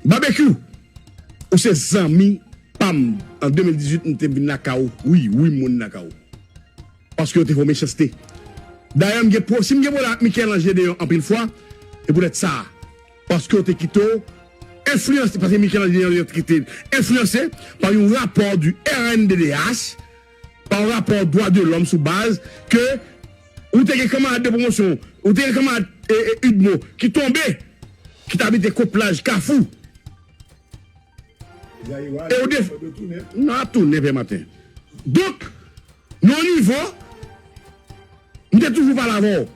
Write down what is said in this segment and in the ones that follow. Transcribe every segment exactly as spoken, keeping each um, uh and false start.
Babekyou, ou se zanmi pa m. An de mil dizuit, m te vin lakay ou. Wi, wi, m vin lakay ou. Paske yo te fè w mechanste. Dayè, m gen pwo-, si m gen pwoblèm ak Michel-Ange Deyon anpil fwa, e poutèt sa. Paske yo te kite w enfliyanse, paske Michel-Ange Deyon te kite enfliyanse pa yon rapò du R N D D H, pa yon rapò dwa de lòm sou baz ke ou te gen kanmarad de pwomosyon, ou te gen kanmarad, e, e, UDMO ki tonbe, ki t abite Koplaj, Kafou. E ou de-, nan ap tounen, pè maten. Donk, nan yon nivo, m te toujou pale avè w.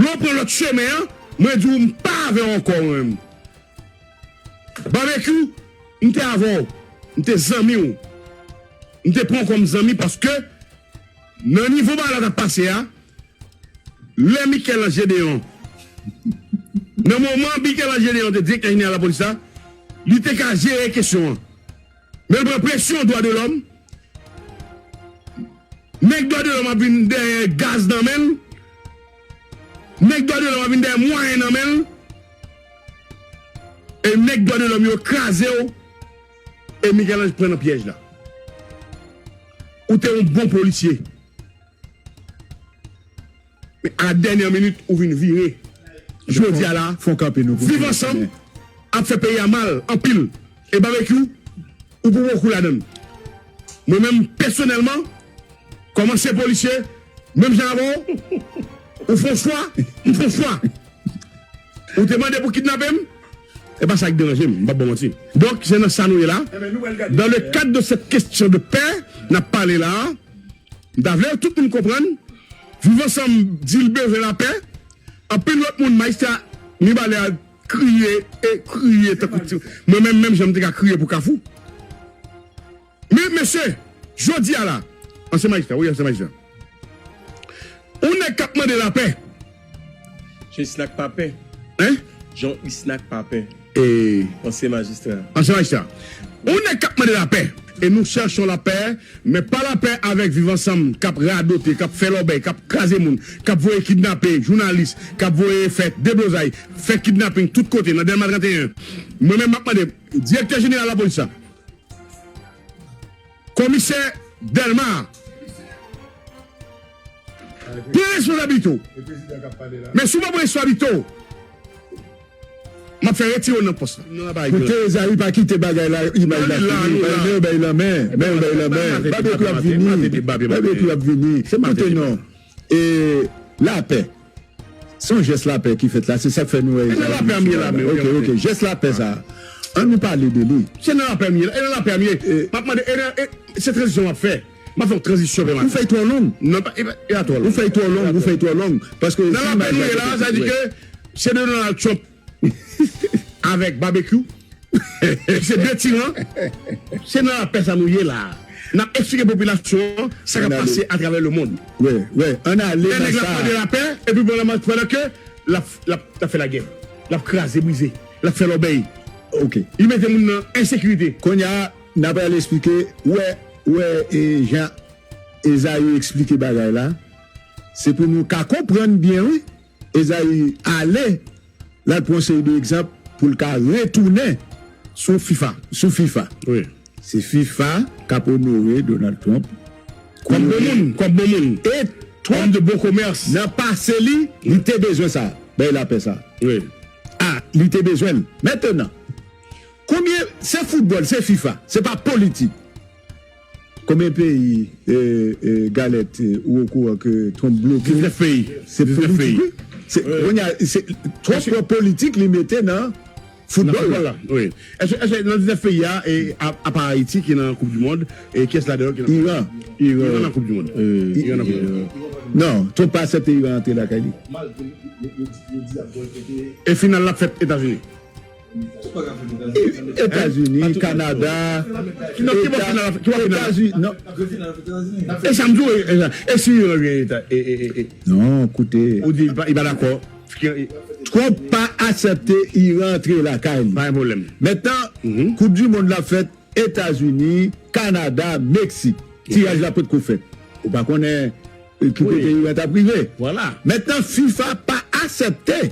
Lè w pran lòt chemen an, mwen di w m pa avè w ankò, mwen menm. Babekyou, m te avè w. M te zanmi w. M te pran w kòm zanmi paske nan nivo bagay la t ap pase a, lè Michel-Ange Deyon, nan moman Michel-Ange Deyon te direktè jeneral lapolis la, li te ka jere kesyon an. Men l pran presyon dwa de lòm. Nèg dwa de lòm ap vin dèyè gaz nan men l. Nèg dwa de lòm ap vin dèyè mwayen nan men l. E nèg dwa de lòm yo kraze w. E Michel-Ange pran nan pyèj la. Ou te yon bon polisye. Men a dènyè minit, ou vin vire. Jodi a la, fon kanpe nou pou Viv Ansanm ap fè peyi a mal anpil. E Babekyou, ou pou bokou ladan l. Mwen menm, pèsonèlman, kòm ansyen polisye, menm jan avè w, ou fè yon chwa, m fè yon chwa. Ou te mande pou kidnape m, e pa sa k deranje m, m p ap ba w manti. Donk, se nan sa nou ye la. Dans le cadre de cette question de paix, n ap pale la a, m ta vle tout moun konprann, Viv Ansanm di l bezwen lapè. Anpil lòt moun, majistra Mibalè a kriye e kriye tankou ti. Mwen menm, menm jan m te ka kriye pou Kafou. Men, mesye, jodi a la, ansyen majistra, wi, ansyen majistra. Yon nèg k ap mande lapè. Jan Isnak pa pè. Hein? Jan Isnak pa pè. E ansyen majistra. Ansyen majistra. Yon nèg k ap mande lapè. Et nous cherchons la paix, men pa lapè avèk Viv Ansanm k ap radote, k ap fè lòbèy, k ap kraze moun, k ap voye kidnape jounalis, k ap voye fè deblozay, fè kidnaping tout kote nan Dèlma trannteyen. Mwen menm, m ap mande direktè jeneral lapolis la, komisè Dèlma a, pran responsablite w. Men si w pa pran responsablite w, m ap fè retire w nan pòs la. Koute, Ezayi, pa kite bagay la, imaj la fini. Men yo bay lanmen, men yo bay lanmen. Babekyou ap vini. Babekyou ap vini. Koute non. E lapè. Se yon jès lapè ki fèt la, se sa k fè nou wè. Se nan lapè m ye la, men. Ok, ok, jès lapè sa. Ann nou pale de li. Se nan lapè m ye la, e nan lapè m ye. M ap mande, e nan, e, se tranzisyon m ap fè. M ap fè yon tranzisyon, pè maten. Ou fè l twò long. Non, pa, e pa, e pa twò long. Ou fè l twò long, ou fè l twò long. Paske nan lapè nou ye la, sa di ke se de Donald Trump avèk Babekyou. Se de tiran. Se nan lapè sa nou ye la. N ap eksplike popilasyon an sa k ap pase atravè lemonn. Wè, wè, ann ale nan sa. Lè nèg la pran de lapè, epi pandan, pandan ke l ap, l ap, l ap fè lagè, l ap kraze, brize, l ap fè lòbèy. Ok. Li mete moun nan ensekirite. Kounye a, n ap al eksplike, wè, wè, e, jan Ezayi eksplike bagay la, se pou nou ka konprann byen, wi. Ezayi ale, l al pran yon seri de egzanp pou l ka retounen sou FIFA, sou FIFA. Wi. Se FIFA k ap onore Donald Trump. Kòm bon moun, kòm bon moun. E Trump, de bon komès. Nan pase li, li te bezwen sa, bay lapè sa. Wi. A, li te bezwen l. Mentnan, konbyen, se foutbòl, se FIFA, se pa politik. Konbyen peyi, e, e, galèt, e, ou okouran ke Trump bloke? Diznèf peyi. Se politik, wi. Se, kounye a, se, Trump pran politik, li mete nan foutbòl la. Nan foutbòl la, wi. Èske, èske nan diznèf peyi a, e, a, apa Ayiti ki nan Koup di Mond, e kiyès ladan yo ki nan Iran. Iran nan Koup di Mond. Iran nan Koup di Mond. Non, Trump pa aksepte Iran antre lakay li. E final la ap fèt Etazini. Etazini, Kanada, Etazini, non. E sa m di w, e, e, e si Iran vin Eta-, e, e, e, e. Non, koute. Ou di li pa, li pa dakò. Trump pa aksepte Iran antre lakay li. Pa gen pwoblèm. Mentnan, Koup di Mond la fèt Etazini, Kanada, Meksik. Tiraj la potko fèt. Ou pa konnen, e, ki kote Iran t ap rive. Vwala. Mentnan, FIFA pa aksepte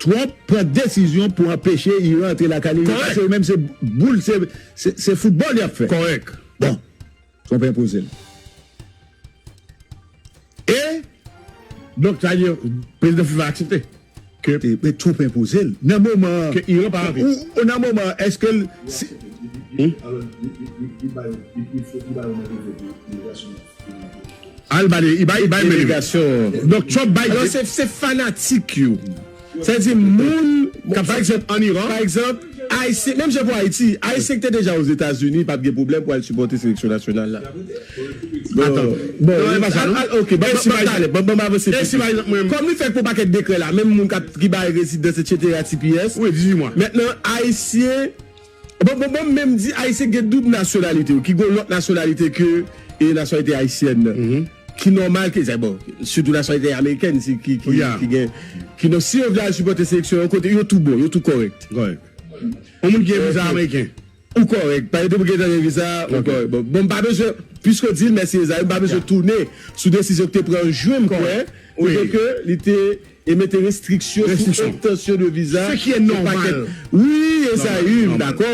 Trump pran desizyon pou anpeche Iran antre lakay li. Paske yo menm se boul, se, se, se foutbòl y ap fè. Kòrèk. Bon, Trump enpoze l. E, donk, sa vle di, prezidan FIFA aksepte ke, men Trump enpoze l. Nan moman ke Iran pa antre. Ou, ou nan moman, èske l, si, Al ba de, li bay, li bay menm. Delegasyon. Donk, Trump bay. Alò, se, se fanatik yo. Sa vle di moun k ap, pa egzanp, ann Iran. Pa egzanp, Ayisyen, menm jan pou Ayiti, Ayisyen ki te deja Ozetazini, p ap gen pwoblèm pou al sipòte seleksyon nasyonal la. Bon, bon, non, e pa sa, non? Al, ok, ban, ban, ban, ban, ban, ban m avanse. E si, pa egzanp, mwen, kòm li fèk pou pakèt dekrè la, menm moun k ap, ki bay rezidans, etsetera, T P S. Wi, dizuit mwa. Mentnan, Ayisyen, bon, bon, bon, menm di Ayisyen gen doub nasyonalite, ki gen lòt nasyonalite ke, e, nasyonalite ayisyèn nan. Ki nòmal ke, sa, bon, sitou nasyonalite amerikèn, si, ki, ki, ki gen, ki, donk, si yo vle al sipòte seleksyon yon kote, yo tou bon, yo tou kòrèk. Kòrèk. Yon moun ki gen viza ameriken. Ou kòrèk. Pa egzanp, ou gentan gen viza, ou kòrèk. Bon, bon, m pa bezwen, piske w di l, mèsi Ezayi, m pa bezwen tounen sou desizyon ki te pran an jen, m kwè, kote ke li te e mete restriksyon sou obtansyon de viza. Ce qui est normal. Wi, Ezayi, m dakò.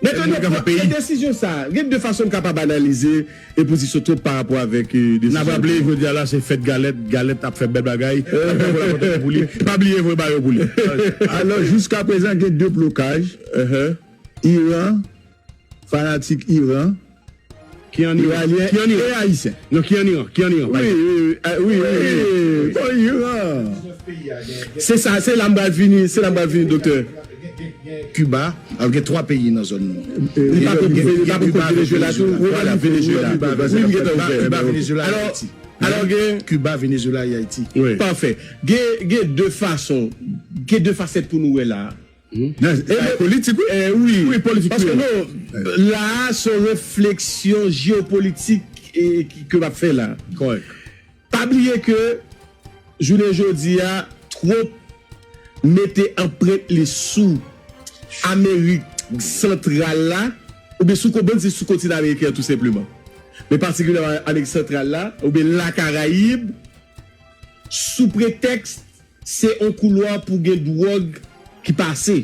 Mentnan, apre desizyon sa, gen de fason m kapab analize e pozisyon Trump pa rapò avèk, e, desizyon. N ap raple, jodi a la, se fèt galèt, galèt ap fè bèl bagay, ap fè vòlè kontan pou li. Pa bliye voye ba yo pou li. Alò, jiskaprezan, gen de blokaj. Iran, fanatik Iran, ki ann Iran, Iranyen e Ayisyen. Non, ki ann Iran, ki ann Iran, pa egzanp. Wi, wi, wi. Bon, Iran. Se sa, se la m pral vini, se la m pral vini, doktè. Kiba, alò gen twa peyi nan zòn nan. Li pa poko, li pa poko Venezuela tou. Vwala, Venezuela. Wi, m gentan ouvè. Kiba, Venezuela, Ayiti. Alò, gen Kiba, Venezuela e Ayiti. Pafè. Gen, gen de fason, gen de fasèt pou nou wè la. Nan, e, politik, wi. Wi, politik. Paske non, la a, se yon refleksyon jeyopolitik, e, ki, ke m ap fè la. Kòrèk. Pa bliye ke jounen jodi a, Trump mete anprent li sou Amerik Santral la, oubyen sou, bon, di sou kontinan ameriken an, tou senpleman. Men patikilyèman Amerik Santral la, oubyen Lakarayib, sou pretèks se yon koulwa pou gen dwòg ki pase.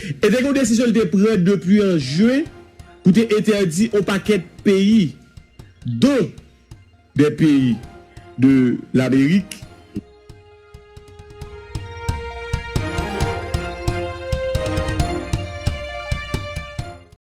E te gen yon desizyon li te pran depi an jen pou te entèdi yon pakèt peyi, dont des pays de l'Amérique,